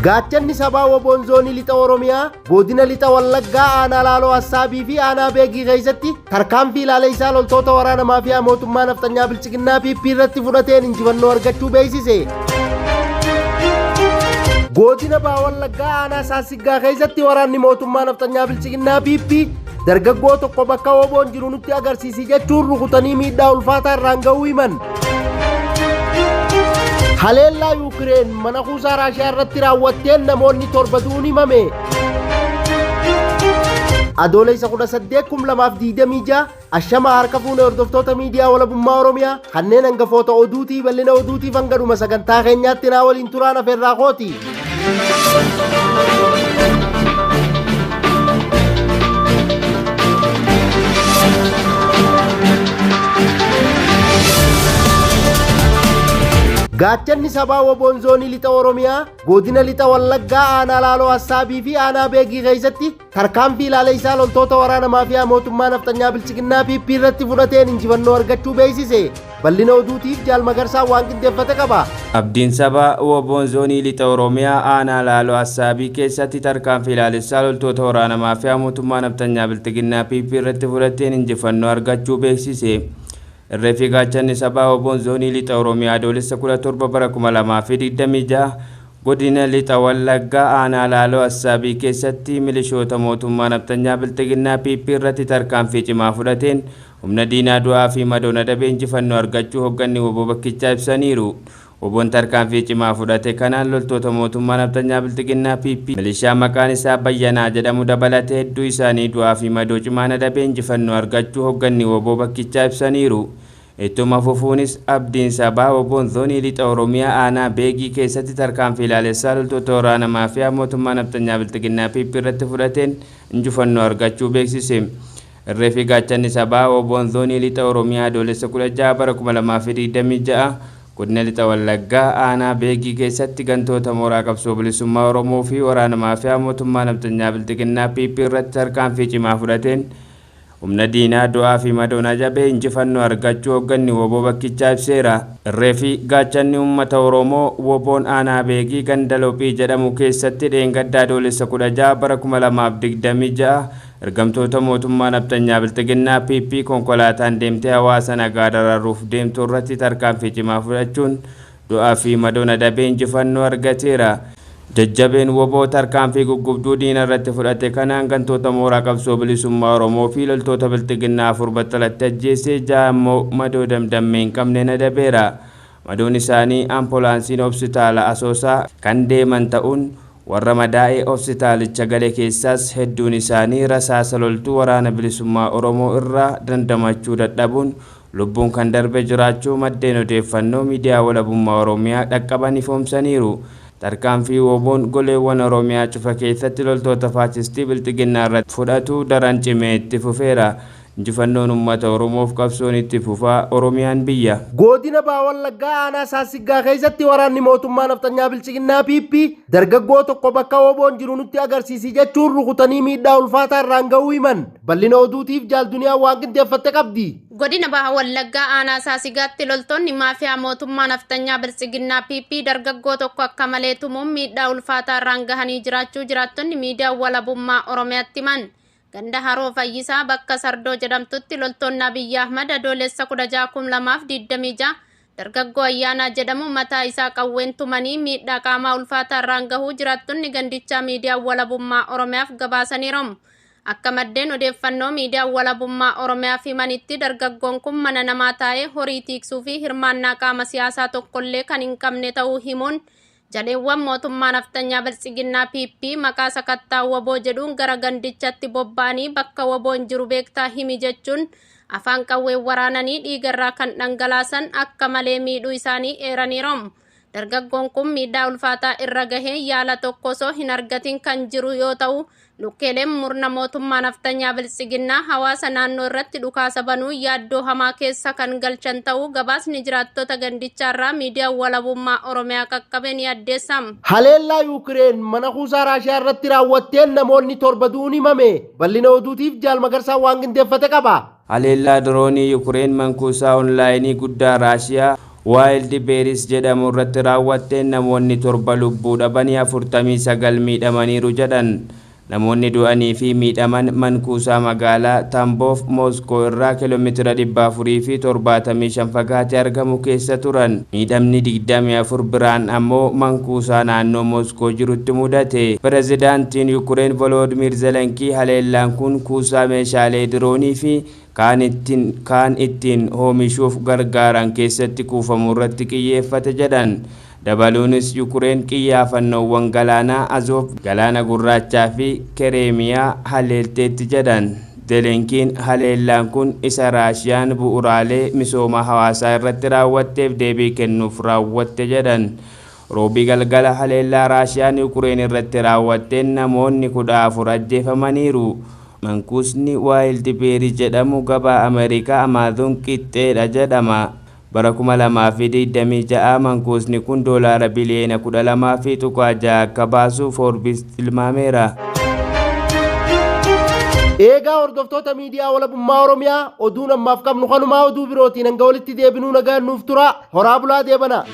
Gaachanni sabaa Woboon zoonii lixa Oromiyaa godina lixa Wallaggaa aanaa Laaloo Assaabii fi aanaa Beegii keessatti tarkaanfii ilaaleessaa loltoota waraana maafiyaa mootummaa nafxanyaa Bilchiginnaa PP irratti fudhateen injifannoo argachuu beeksise. Godina Baha Wallaggaa aanaa Saasiggaa keessatti waraanni mootummaa nafxanyaa Bilchiginnaa PP dargaggoo tokko bakka Woboon jiru nutti agarsiisi jechuun rukutanii miidhaa ulfaataa irraan ga'uu himan. Haleellaa Yuukireen mana kuusaa Raashiyaa irratti raawwatteen namoonni 7 du'uun himame. Adoolessa 18 2026 ashama harka fuune hordoftoota miidiyaa walabummaa Oromiyaa kanneen hangafoota oduutii bal'ina oduutiif hanga dhuma sagantaa keenyaatti naa waliin turaan afeerraa kooti. Gaachanni sabaa Woboon zoonii lixa Oromiyaa godina lixa Wallaggaa aanaa Laaloo Assaabii fi aanaa Beegii keessatti tarkaanfii ilaaleessaa loltoota waraana maafiyaa mootummaa nafxanyaa Bilchiginnaa PP irratti fudhateen injifannoo argachuu beeksise. Bal'ina oduutiif Jaal Magarsaan waan qindeeffate qaba. Abdiin sabaa Woboon zoonii lixa Oromiyaa aanaa Laaloo Assaabii keessatti tarkaanfii ilaalessaa loltoota waraana maafiyaa mootummaa nafxanyaa Bilxiginnaa PP irratti fudhateen injifannoo argachuu beeksise. Irree fi gaachanni sabaa Woboon zoonii lixa Oromiyaa Adoolessa 17 bara 2026 godina lixa Wallaggaa aanaa Laaloo Assaabii keessatti milishoota mootummaa nafxanyaa Bilxiginnaa PP irratti tarkaanfii cimaa fudhateen humna diinaa du'aa fi madoon adabee injifannoo argachuu hogganni Woboo bakkichaa ibsaniiru. Woboon tarkaanfii cimaa fudhate kanaan loltoota mootummaa nafxanyaa Bilxiginnaa PP milishaa maqaan isaa Bayyanaa jedhamu dabalatee hedduu isaanii du'aa fi madoo cimaan adabee injifannoo argachuu hogganni Woboo bakkichaa ibsaniiru. Ittuma fufuunis abdiin sabaa Woboon zoonii lixa Oromiyaa aanaa Beegii keessatti tarkaanfii ilaalessaa loltoota waraana maafiyaa mootummaa nafxanyaa Bilxiginnaa PP irratti fudhateen injifannoo argachuu beeksise. Irree fi gaachanni sabaa Woboon zoonii lixa Oromiyaa Adoolessa 16 bara 2026 godina lixa Wallaggaa aanaa Beegii keessatti gantoota mooraa qabsoo bilisummaa Oromoo fi waraana maafiyaa mootummaa nafxanyaa Bilxiginnaa PP irratti tarkaanfii cimaa fudhateen humna diinaa du'aa fi madoon ajabee injifannoo argachuu hogganni Woboo bakkichaa ibseera. Irree fi gaachanni uummata Oromoo Woboon aanaa Beegii ganda Lophii jedhamu keessatti dheengadda Adoolessa 16 bara 2026 ergamtoota mootummaa nafxanyaa Bilxiginnaa PP konkolaataan deemtee hawaasa nagaa dararuuf deemtu irratti tarkaanfii cimaa fudhachuun du'aa fi madoon adabee injifannoo argateera. Jajjabeen Woboo tarkaanfii guggubduu diina irratti fudhate kanaan gantoota mooraa qabsoo bilisummaa Oromoo fi loltoota Bilxiginnaa 4 battalatti ajjeesee 6 immoo madoo damdammee hin qabneen adabeera. Madoon isaanii ampolaansiin Hopsitaala Asoosaa kan deeman ta'uun warra madaa'ee hopsitaalicha gale keessaas hedduun isaanii rasaasa loltuu waraana bilisummaa Oromoo irraa dandamachuu dadhabuun lubbuun kan darbe jiraachuu maddeen odeeffannoo miidiyaa walabummaa Oromiyaa dhaqqaban ifoomsaniiru. Tarkaanfii Woboon goleewwan Oromiyaa cufa keessatti loltoota faashistii Bilxiginnaa irratti fudhatu daran cimee itti fufeera. Injifannoon uummata Oromoof qabsoon itti fufaa. Oromiyaan biyya. Godina Baha Wallaggaa aanaa Saassiggaa keessatti waraanni mootummaa nafxanyaa Bilchiginnaa PP dargaggoo tokko bakka Woboon jiru nutti agarsiisi jechuun rukutanii miidhaa ulfaataa irraan ga'uu himan. Bal'ina oduutiif Jaal Duniyaan waan qindeeffatte qabdi. Godina Baha Wallaggaa aanaa Saasigaatti loltoonni maafiyaa mootummaa nafxanyaa Biltsiginnaa PP dargaggoo tokko akka malee tumuun miidhaa ulfaataa irraan gahanii jiraachuu jiraattonni miidiyaa walabummaa Oromiyaatti himan. Ganda Haroo Fayyisaa bakka Sardoo jedhamtutti loltoonni Abiyyi Ahmad Adoolessa 16,2026 dargaggoo Ayyaanaa jedhamu mataa isaa qawween tumanii miidhaa qaamaa ulfaataa irraan gahuu jiraattonni gandichaa miidiyaa walabummaa Oromiyaaf gabaasaniiru. Akka maddeen odeeffannoo miidiyaa walabummaa Oromiyaaf himanitti dargaggoon kun mana namaa taa'ee horii tiiksuu fi hirmaannaa qaama siyaasaa tokkollee kan hin qabne ta'uu himuun jaleewwan mootummaa nafxanyaa Biltsiginnaa PP maqaa sakattaa Woboo jedhuun gara gandichatti bobba'anii bakka Woboon jiru beektaa himi jechuun afaan qawween waraananii dhiigarraa kan dhangalaasan akka malee miidhuu isaanii eeraniiru. Dargaggoon kun miidhaa ulfaataa irra gahee yaala tokko osoo hin argatin kan jiru yoo ta'u, lukkeeleen murna mootummaa nafxanyaa Biltsiginnaa hawaasa naannoo irratti dhukaasa banuu yaaddoo hamaa keessa kan galchan ta'uu gabaasni jiraattota gandichaarraa miidiyaa walabummaa Oromiyaa qaqqabe ni addeessa. Haleellaa Yuukireen mana kuusaa Raashiyaa irratti raawwatteen namoonni 7 du'uun himame. Bal'ina oduutiif Jaal Magarsaan waan qindeeffate qaba. Haleellaa diroonii Yukureen mankuusaa onlaayinii guddaa Raashiyaa Waayildi Beeris jedhamu irratti raawwatteen namoonni 7 lubbuu dhabanii 49 miidhamaniiru jedhan. Namoonni du'anii fi miidhaman mankuusaa magaalaa Tamboof Mooskoo irraa kiiloomeetira 475 fagaatee argamu keessa turan. Miidhamni 24 biraan ammoo mankuusaa naannoo Mooskoo jirutti mudate. Pirezidaantiin Yukureen Volodimiir Zelenkii haleellaan kun kuusaa meeshaalee diroonii fi kaan ittiin oomishuuf gargaaran keessatti kuufamu irratti xiyyeeffate jedhan. Dabaluunis Yukureen qiyyaafannoowwan galaanaa Azoof, Galaana Gurraachaa fi Kereemiyaa haleelteetti jedhan. Zelenkiin haleellaan kun isa Raashiyaan bu'uuraalee misooma hawaasaa irratti raawwatteef deebii kennuuf raawwatte jedhan. Roobii galgala haleellaa Raashiyaan Yukureen irratti raawwatteen namoonni 14 ajjeefamaniiru. Mankuusni Waayildi Beerii jedhamu gabaa Ameerikaa Amaazoon qixxeedha jedhama. Bara 2026 mankuusni kun doolaara biliyoona 12.6 akka baasu Forbes tilmaameera. Eegaa hordoftoota miidiyaa Walabummaa Oromiyaa, oduun ammaaf qabnu kanumaa. Oduu birootiin hanga walitti deebinuu nagaan nuuf tura. Horaa bulaa deebana.